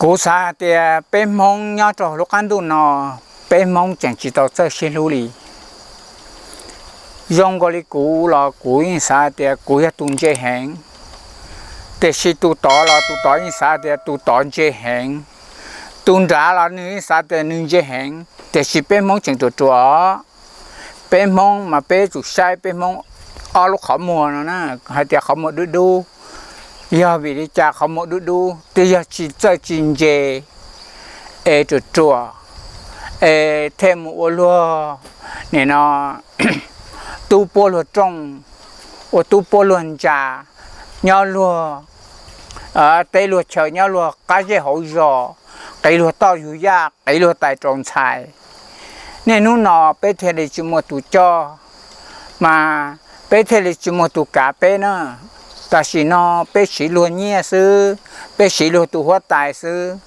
Kuv xav hais tias peb Hmoob nyob rau lub qab ntuj no, peb Hmoob tseem tsis tau txawj sib hlub li. Zoo nkaus li kuv los kuv yeej xav hais tias kuv yog tus ntse heev, tiam sis tus tod los tus tod yeej xav tias tus tod ntse heev, tus nrad los nws yeej xav tias nws ntse heev, tiam sis peb Hmoob tseem ruam ruam. Peb Hmoob mas peb tsum saib peb Hmoob ob lub qhov muag no na, hais tias qhov muag dub dub, yog vim li cas qhov muag dub dub? Twb yog tsis txawj tsis ntse, es ruam ruam, es thiaj mus ua luag, nim no, tub puab luag rooj, ua tub puab luag ntsa, nyob luag teb luag chaw, nyob luag qab zej hauv zos, qiv luag toj yug yaj, qiv luag tais rau ntxhais. Niaj hnub no peb thiaj li tsis muaj tus coj, mas peb thiaj li tsis muaj tus kav peb na. Tam sim no peb siv luag nyiaj xwb, peb siv luag tus huab tais xwb.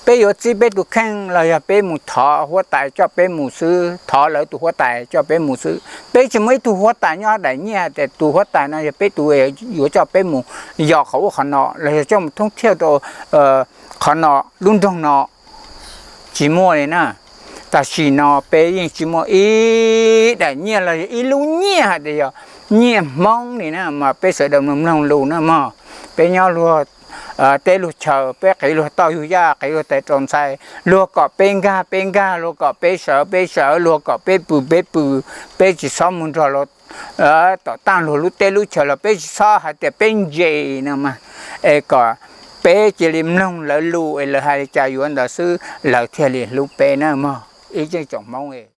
Peb yuav txib peb tus kheej los yog peb mus thov huab tais coj peb mus xwb, thov lawv tus huab tais coj peb mus xwb. Peb tsis muaj ib tug huab tais nyob daim nyiaj hais tias tus huab tais no yog peb tus yuav coj peb mus yos qhov ub qhov no los yog coj mus thoob thiaj rau qhov no, lub nroog no, tsis muaj li na. Tam sim no peb yeej tsis muaj ib daim nyiaj los yog ib lub nyiaj hais tias yog nyiaj Hmoob li na, mas peb sawv daws mloog mloog lus na mog. Peb nyob luag teb luag chaw, peb qiv luag toj yug yaj, qiv luag tais rau ntxhais, luag kom peb nkag peb nkag, luag kom peb sawv peb sawv, luag kom peb pw peb pw, peb tsis txhob mus nrog luag tom taj luag lub teb lub chaw los peb tsis txhob hais tias peb ntse no mas, es kom peb cia li mloog lawv lus es lawv hais li cas yuav ntawd xwb lawv thiaj li hlub peb na mog ib tsoom Hmoob.